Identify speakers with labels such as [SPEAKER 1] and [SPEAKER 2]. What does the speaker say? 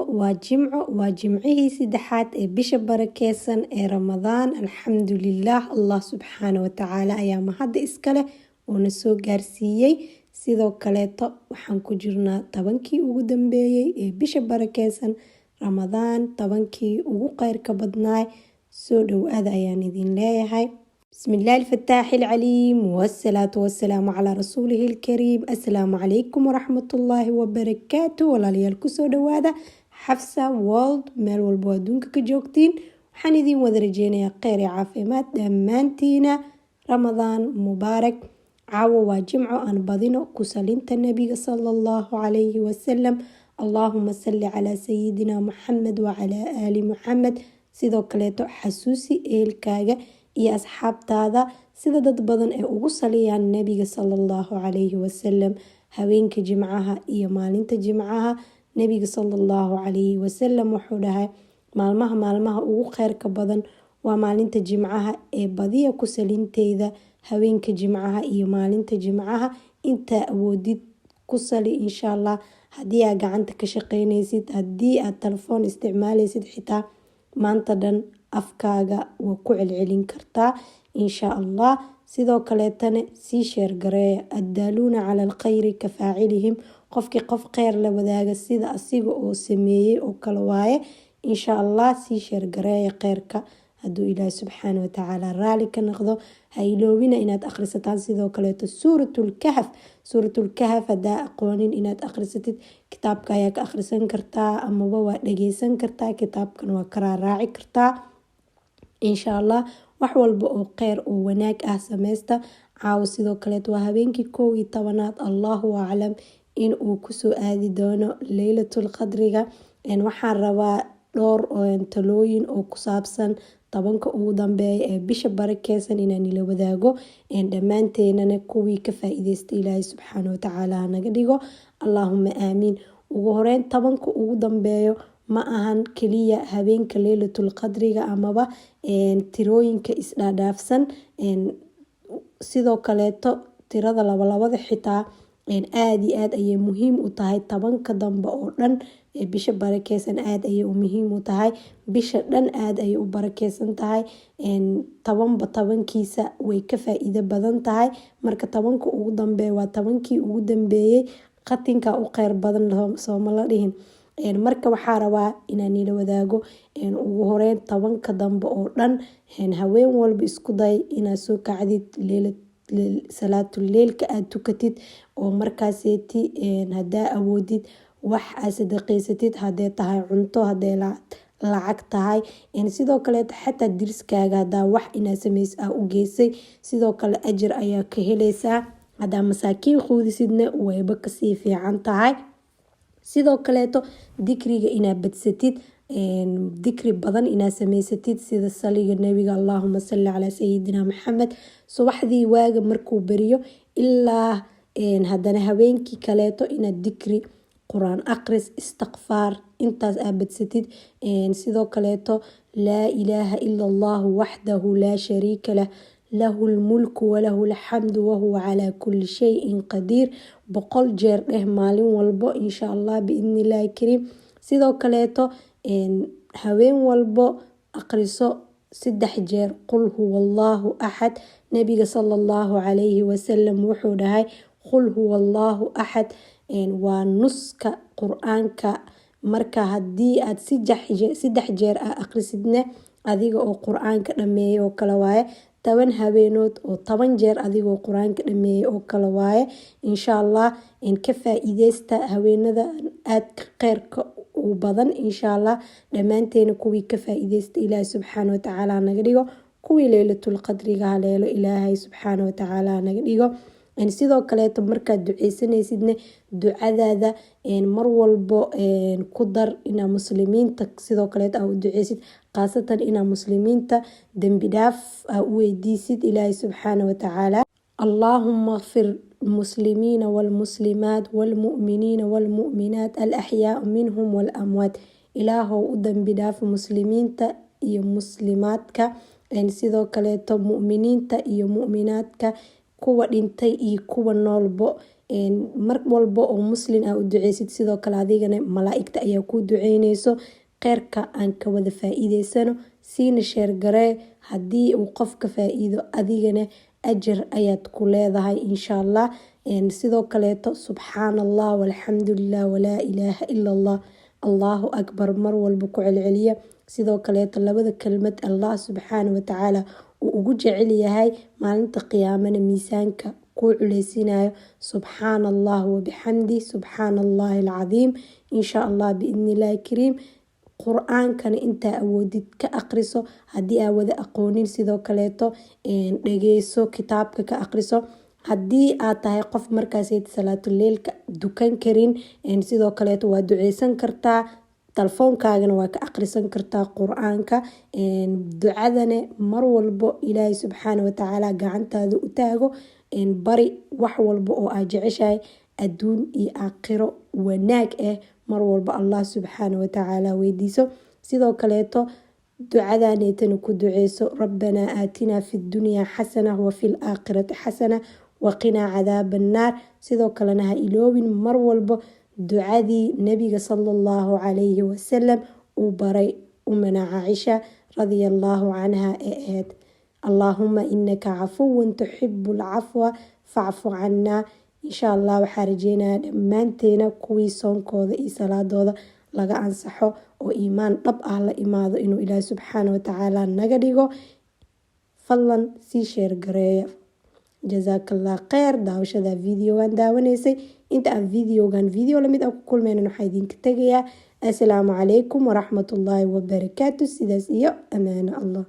[SPEAKER 1] Waa Jimco, waa Jimcihii saddexaad ee bisha barakeysan ee Ramadaan. Alxamdulilaah, Allah subxaana watacaala ayaa mahadda iska leh oo na soo gaarsiiyey. Sidoo kaleeto waxaan ku jirnaa 10kii ugu dambeeyey ee bisha barakeysan Ramadaan, 10kii ugu kheyrka badnaay. Soo dhowaada ayaan idin leeyahay. بسم الله الفتاح العليم، والصلاة والسلام على رسوله الكريم. السلام عليكم ورحمة الله وبركاته. Walaalayaal, kusoo dhawaada Xafsa World. Meel walbo adduunka ka joogtiin, waxaan idiin wada rajeynayaa kheyr iyo caafimaad dhammaantiina. Ramadaan mubaarak. Caawo waa Jimco, aan badino ku salinta Nabiga sala Allahu calayhi wasalam. Allaahuma salli calaa sayidina Muxamed wacalaa aali Muxamed. Sidoo kaleeto xasuusi ehelkaaga iyo asxaabtaada sida dad badan ay ugu saliyaan Nabiga sala Allahu calayhi wasalam haweenka Jimcaha iyo maalinta Jimcaha. Nabiga sala Allahu calayhi wasalam wuxuu dhahay: "Maalmaha maalmaha ugu kheyrka badan waa maalinta Jimcaha, ee badiya ku salinteyda haweenka Jimcaha iyo maalinta Jimcaha." Intaa awoodid ku sali, insha Allah. Haddii aad gacanta ka shaqeyneysid, haddii aad telefoon isticmaaleysid, xitaa maanta dhan afkaaga waa ku celcelin kartaa, insha Allah. Sidoo kaleetana sii share gareeya. الدالون على الخير كفاعلهم. Qofkii qof kheyr la wadaaga, sida asiga oo sameeyey oo kale waaye, insha Allah. Sii share gareeya kheyrka hadduu Ilaahi subxaana watacaala raali ka noqdo. Ha iloobina inaad akhrisataan sidoo kaleeto Suuratul Kahf. Suuratul Kahf haddaa aqoonin inaad akhrisatid, kitaabka ayaa ka akhrisan kartaa amaba waa dhageysan kartaa, kitaabkan waa ka raaraaci kartaa, insha Allah. Wax walba oo kheyr oo wanaag ah sameysta. Caawo sidoo kaleeto waa habeenkii 11aad. Allahu aclam in uu kusoo aadi doono Leylatul Qadriga. Waxaan rabaa dhowr talooyin oo ku saabsan 10ka ugu dambeeya ee bisha barakeysan inaan ila wadaago. Dhammaanteenana kuwii ka faa-iideysta Ilaahay subxaana watacaala hanaga dhigo, allaahuma aamiin. Ugu horeyn, 10ka ugu dambeeyo ma ahan kaliya habeenka Leylatul Qadriga amaba tirooyinka isdhaadhaafsan. Sidoo kaleeto tirada labalabada xitaa aada iyo aad ayay muhiim u tahay. 10ka dambe oo dhan ee bisha barakeysan aada ayay muhiim u tahay. Bisha dhan aada ayay u barakeysan tahay. 10ba 10kiisa way ka faa-iido badan tahay. Marka 10ka ugu dambeeya waa 10kii ugu dambeeyey, qatinka u kheyr badan, sooma la dhihin? Marka waxaa rabaa inaan ila wadaago ugu horeyn 10ka dambe oo dhan haween walba isku day inaad soo kacdid, salaatul leylka aada tukatid, oo markaaseeti hadaa awoodid wax aad sadaqeysatid, hadee tahay cunto, hadee lacag tahay. Sidoo kaleeto xataa diriskaaga hadaa wax inaad sameys aa u geysay, sidoo kale ajir ayaa ka heleysaa. Hadaa masaakiin quudisidna, wayba kasii fiican tahay. Sidoo kaleeto dikriga inaad badsatid, dikri badan inaad sameysatid, sida saliga Nabiga, allaahuma salli calaa sayidina Maxamed, subaxdii waaga markuu beriyo ilaa haddana habeenkii kaleeto inaad dikri, Qur-aan aqris, istikfaar intaas aad badsatid. Sidoo kaleeto laa ilaaha ila Allahu waxdahu laa shariika lah, lahu lmulku walahu alxamdu wahuwa calaa kulli shayin qadiir, 100 jeer dheh maalin walbo, insha Allah, biidni Illaahi kariim. Sidoo kaleeto haween walbo aqriso 3 jeer qul huwa Allahu axad. Nabiga sala Allahu calayhi wasalam wuxuu dhahay: "Qul huwa Allahu axad waa nuska Qur-aanka." Marka hadii aad 3 jeer aa aqrisidna, adiga oo Qur-aanka dhameeye oo kale waaye. 10 habeenood oo 10 jeer adigoo Qur-aanka dhameeye oo kale waaye, insha Allah. Ka faa-iideysta haweenada aadka kheyrka u badan, insha Allah. Dhammaanteena kuwii ka faa-iideysta Ilaahay subxaana watacaala naga dhigo, kuwii Leylatul Qadriga haleelo Ilaahay subxaana watacaala naga dhigo. Sidoo kaleeto markaad duceysanaysidna, ducadaada mar walbo ku dar inaa muslimiinta sidoo kaleeto aa u duceysid, khaasatan inaa muslimiinta dambi dhaaf aa u weydiisid Ilaahay subxaana watacaala. اللهم اغفر المسلمين والمسلمات والمؤمنين والمؤمنات الأحياء منهم والأموات. Ilaahow u dambi dhaaf muslimiinta iyo muslimaadka, sidoo kaleeto mu'miniinta iyo mu'minaadka, kuwa dhintay iyo kuwa noolbo. Mar walba oo Muslin ah u duceysid, sidoo kale adigana malaa-igta ayaa kuu duceyneyso. Kheyrka aan ka wada faa-iideysano, siina share garee. Haddii uu qofka faa-iido, adigana ajar ayaad ku leedahay, insha Allah. Sidoo kaleeto, "Subxaana Allah, walxamdulilah, walaa ilaaha ila Allah, Allahu akbar" mar walba ku celceliya. Sidoo kaleeto, labada kelmad Allah subxaana watacaala uu ugu jecel yahay, maalinta qiyaamana miisaanka kuu culeysiinayo: "Subxaana Allah wabixamdi, subxaana Allahi alcadiim." Insha Allah, biidnillahi kariim, Qur-aankana intaa awoodid ka aqriso. Haddii aa wada aqoonin, sidoo kaleeto dhageyso, kitaabka ka aqriso. Haddii aad tahay qof markaas salaatuleylka dukan karin, sidoo kaleeto waa duceysan kartaa, telefoonkaagana waa ka aqrisan kartaa Qur-aanka. Ducadana mar walbo Ilaahay subxaana watacaala gacantaada u taago, bari wax walba oo aad jeceshahay, adduun iyo aakhiro wanaag ah, mar walba Allah subxaana watacaala weydiiso. Sidoo kaleeto ducadaneetana ku duceyso: "Rabbanaa aatinaa fi dunyaa xasana wa fi laakhirati xasana waqinaa cadaaba annaar." Sidoo kalena ha iloobin mar walba ducadii Nabiga sala Allahu calayhi wasalam uu baray umana Caaisha radia Allahu canha ee ahayd: "Allaahuma inaka cafuwun tuxibu alcafwa facfu cannaa." Insha Allah, waxaa rajeynaya dhammaanteena kuwii soonkooda iyo salaadooda laga ansaxo oo iimaan dhab ah la imaado inuu Ilaahi subxaana watacaala naga dhigo. Fadlan sii share gareeya. Jazaakallah kheyr daawashada videogan daawanaysay. Inta aan videogan video lamid ah ku kulmeynan, waxaa idinka tegayaa assalaamu calaykum waraxmatullaahi wabarakaatu. Sidaas iyo amaano Allah.